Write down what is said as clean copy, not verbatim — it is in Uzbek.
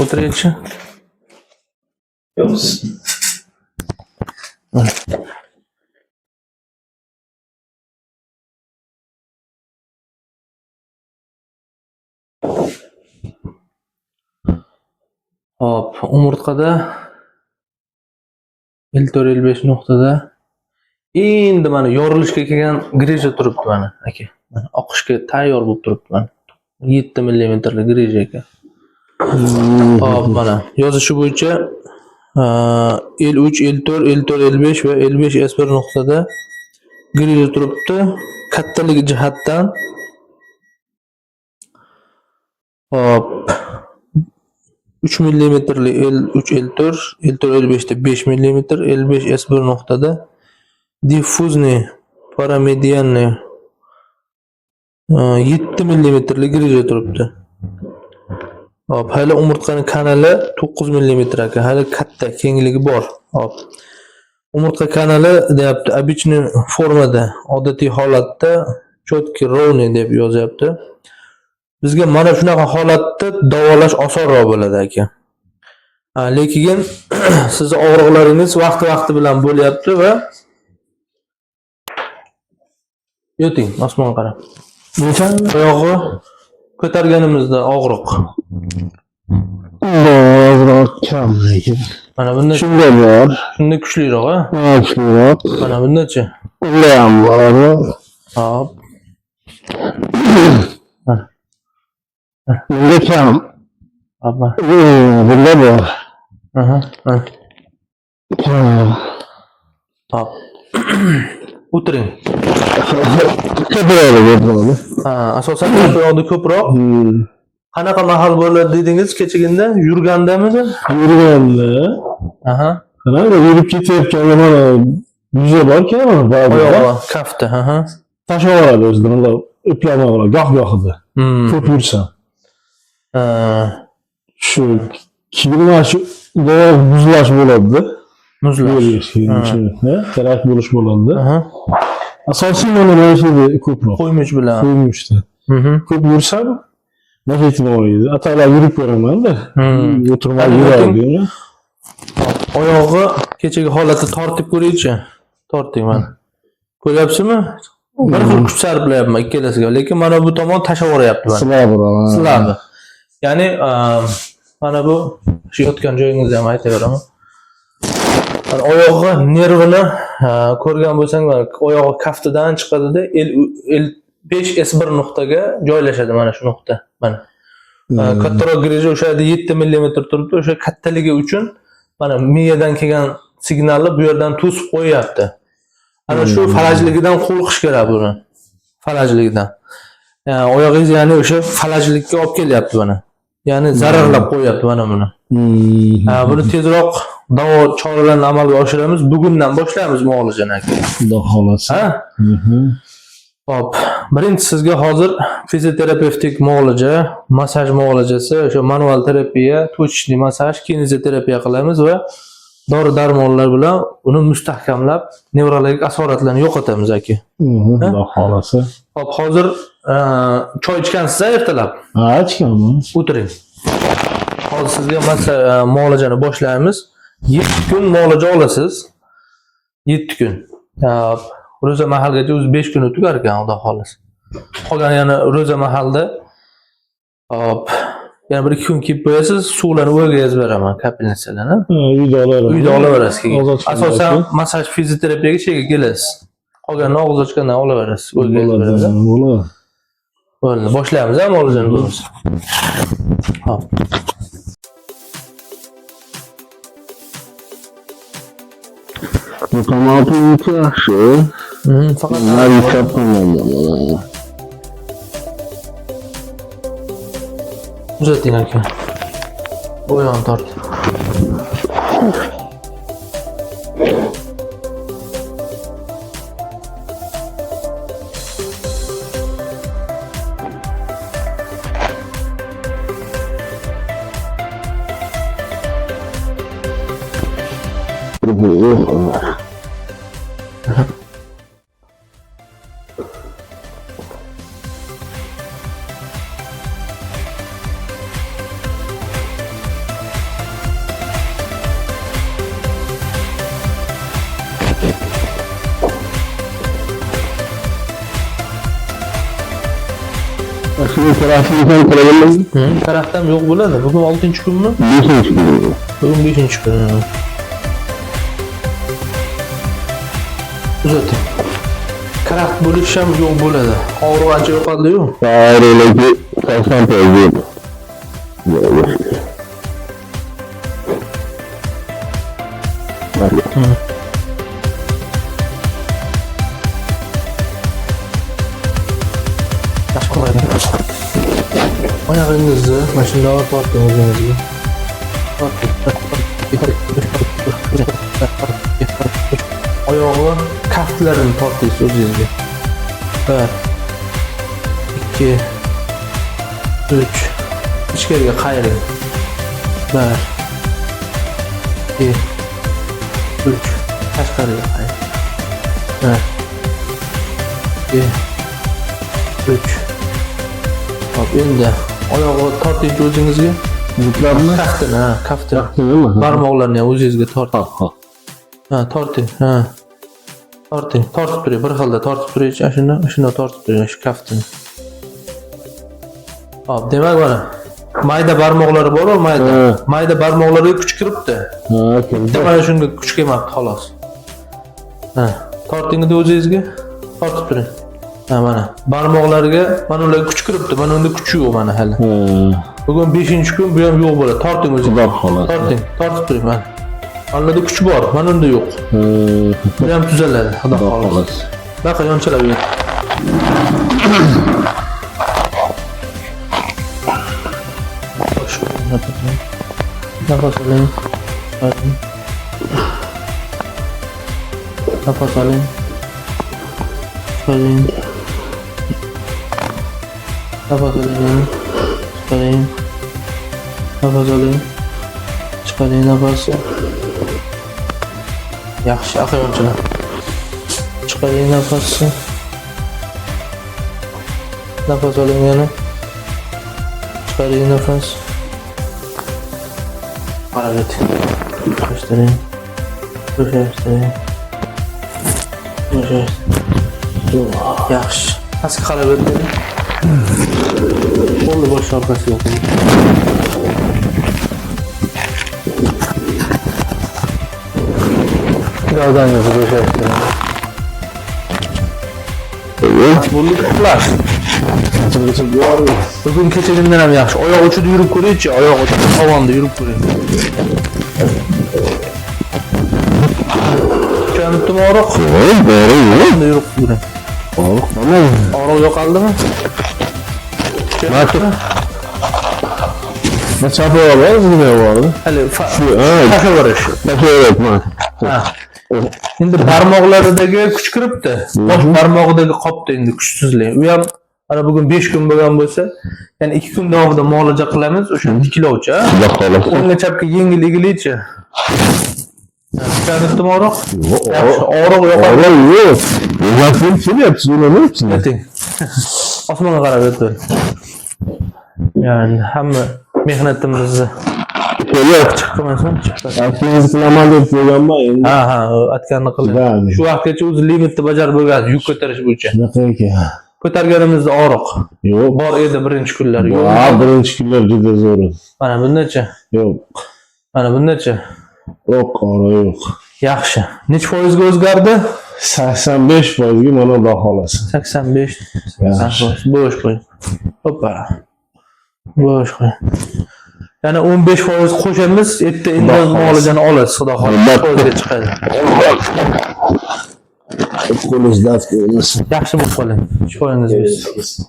O'tiraychi. Yo'q. Mana. Hop, umurtqada L4 L5 nuqtada endi mana yorilishga kelgan грыжа turibdi mana aka. Mana oqishga tayyor bo'lib turibdi mana. 7 millimetrli грыжа ekan. Hop, mana yozishi bo'yicha L3, L4, L4, L5 va L5 S1 nuqtada грыжа turibdi. Kattaligi jihatdan hop 3 millimetrli L3, L4, L4, L5 da 5 millimetr, L5 S1 nuqtada диффузный paramedianный 7 millimetrli грыжа turibdi. Hop, hali umurtqani kanali 9 millimetr ekan. Hali katta kengligi bor. Hop. Umurtqa kanali deyapti, обычный formada, odatiy holatda четкий, ровный deb yozyapti. Bizga mana shunaqa holatda davolash osonroq bo'ladi aka. Lekin sizni og'riqlaringiz vaqti-vaqti bilan bo'lyapti va yoting, osmonga qarab. Necha? Oyog'i ko'targanimizda og'riq. Ozroq kam lekin. Mana bunda Shunda bor. shunda kuchliroq, a? Ha, kuchliroq. Mana bundachi? Unda ham bor. Hop. Mana. Bunda kam. Hop. Mana. Bunda bor. Aha, mana. Kam. Hop. O'tiring. Ko'proq ko'proq. Ha, asosan oyoqda ko'proq. Qanaqa mahal bo'ladi dedingiz kechaginda? Yurgandamidi? Yurganda, Aha. mana yurib ketayotganda mana yuza bor-ku, mana ba'zi Oyog'i, kafti, aha. tashlab yuboradi o'zidan, bunday eplamay qoladi, goh-gohida. Ko'p yursam. Ha. Shu keyin mana shu oyoq muzlash bo'ladi-da. Muzlash. Ha, kerak bo'lish bo'ladi. Aha. Asosiy mana shu yerda ko'proq. Qo'ymuch bilan. Qo'ymishda. Ko'p yursam mana shu yerda og'riydi. Ataylab yurib ko'raman-da. O'tirmay Hadi yuradi. Oyog'i kechagi holatda tortib ko'raychi. Torting mana. Ko'ryapsizmi? Bir xil kuch sarflayapman ikkalasiga, lekin mana bu tomon tashlab yuboryapti mana. Слабый. Слабый. Ya'ni mana bu shu yotgan joyingizni ham aytaveraman. Mana oyog'i nervini ko'rgan bo'lsang, mana oyog'i kaftidan chiqadida L L5 S1 nuqtaga joylashadi mana shu nuqta. Mana. Kattaroq грыжа o'sha yerda 7 millimetr turibdi. O'sha kattaligi uchun mana miyadan kelgan signalni bu yerdan to'sib qo'yyapti. Ana shu falajligidan qo'rqish kerak buni. Falajligidan. Yani oyog'ingiz ya'ni o'sha falajlikka olib kelyapti mana. Ya'ni zararlab qo'yyapti mana buni. Ha, buni tezroq davo choralarini amalga oshiramiz. Bugundan boshlaymiz muolajani aka. Xudo xohlasa. Ha? Hop, birinchi sizga hozir fizioterapevtik muolaja, massaj muolajasi, o'sha manual terapiya, точечный massaj, kineziterapiya qilamiz va dori darmonlar bilan uni mustahkamlab, nevrologik asoratlarni yo'qotamiz aka. Xudo xohlasa. Hop, hozir choy ichgansiz ertalab? Ha, ichganman. O'tiring. Hozir sizga muolajani boshlaymiz. 7 kun muolaja olasiz. 7 kun. Hop, ro'za mahalgacha o'zi 5 kun tugar ekan, Xudo xohlasa. Qolgani yana ro'za mahalda hop, yana bir ikki kun kiyib qo'yasiz, suvlarni o'yga yozib beraman, капельница larni. Ha, uyda olaverman. Uyda olaverasiz keyin. Og'iz ochgandan Asosan keyin. Massaj fizioterapiyaga shega kelasiz. Qolganini og'iz ochgandan olaverasiz. O'yga yozib Bo'ladi, beradi. bo'ladi. Bo'ldi, boshlaymiz ha muolajani bo'lmasa. Hop. Bu tomoniki yaxshi. Faqat Nari chap tomonda mana. Uzating aka. Bu yon tort. Yo'q. Karaxt ham yo'q bo'ladi. Bugun 6-kunmi? 5-kun. Bugun 5-kun. Uzating. Karaxt bo'lish ham yo'q bo'ladi. Og'riq ancha yo'qoldi-yu. Og'riqligi 80% yo'q. Yaxshi qiladi. Oyog'ingizni mana shundoq torting o'zingizga. Oyog'i kaftlarini tortingiz o'zingizga. 1 2 3 ichkariga qayiring. 1 2 3 tashqariga qayiring. 1 2 3. Hop, endi oyog'i torting o'zingizga. Butlarni? Kaftini, ha, kaftini. Nima? Barmoqlarni ham o'zingizga torting. Ha, ha. Ha, torting, ha. Torting, tortib turing, bir xilda tortib turing, shuni, shuni tortib turing, shu kaftini. Hop, demak mana mayda barmoqlari bor-ku, mayda. Ha. Mayda barmoqlarga kuch kiribdi. Ha, kirdi. Bitta mana shunga kuch kelmabdi xolos. Ha, torting o'zingizga. Tortib turing. Ha, mana barmoqlarga, mana ularga kuch kiribdi, mana unda kuchi yo'q mana hali. Ha, Bugun 5-kun, bu ham yo'q bo'ladi. Torting o'zingiz. Xudo xohlasa. Torting, tortib turing mana. Mana ularda kuch bor, mana unda yo'q. Ha, Bu ham tuzaladi, xudo Xudo xohlasa. xohlasa. Baqa yonchalab ber. Xo'sh, nafas oling. Chiqaring. Nafas oling. Chiqaring. Nafas oling. Chiqaring. Nafas oling. Chiqaring nafas. Yaxshi, aql yonchalab. Chiqaring nafasni. Nafas oling yana. Chiqaring nafas. Qarab o'ting. Bo'shashtiring. Bo'shashtiring. Bo'shashtiring. Yaxshi. Pastga qarab o'ting. Qo'lni bosh orqasiga qo'ying. Gavdangizni bo'shashtiring. Bo'ldi, uxlash. Bugun kechagimdan ham yaxshi. Oyoq uchida yurib ko'ringchi, oyoq uchida tovonda yurib ko'ring. Kuchanibdimi og'riq? Yo'q, bori yo'q. Unda yurib ko'ring. Og'riq tamom. Og'riq yo'qoldimi? Kuchanibdimi? Ma chap oyog'i nima bor? Hali Shu, ha, tashlaverish. tashlayapman. Ha. Endi barmoqlaridagi kuch kiribdi. Bosh barmog'idagi qopdi endi kuchsizlik. U ham mana bugun 5 kun bo'lgan bo'lsa, ya'ni 2 kun davomida muolaja qilamiz, o'sha tiklovchi. Ha? Xudo xohlasa. O'ngga chapga yengil egilaychi. Kuchanibdimi og'riq? Yo'q, Yaxshi, og'riq yo'qoldi. og'riq yo'q. O'zim kelyapsiz, unamayapsiz. O'ting. Osmonga qarab o'ting. Ya'ni hamma mehnatimizni Kelyapti. chiqmasin, chiqdi. Aytdingiz qilaman deb qo'yganman endi. Ha, ha, aytganini qiling. Да. Shu vaqtgacha o'zi limitni bajarib bo'lgan, yuk ko'tarish bo'yicha. Shunaqa ekan. Ko'targanimizda og'riq Yo'q. bor edi birinchi kunlar. Yo'q. Ha, birinchi kunlar juda zo'r edi. Mana bundachi? Yo'q. Mana bundachi? Yo'q, og'riq yo'q. Yaxshi. Necha foizga o'zgardi? 85% ga mana xudo xohlasa. 85. Yaxshi. 80%. Bo'sh qo'y. Hoppa. Bo'sh qo'y. Yana 15% qo'shamiz, erta endi Xudo xohlasa. muolajani olasiz, xudo xohlasa. Foizga chiqadi. Qo'lingiz dard ko'rmasin. Yaxshi bo'lib qoling. Shifoyingiz bersin.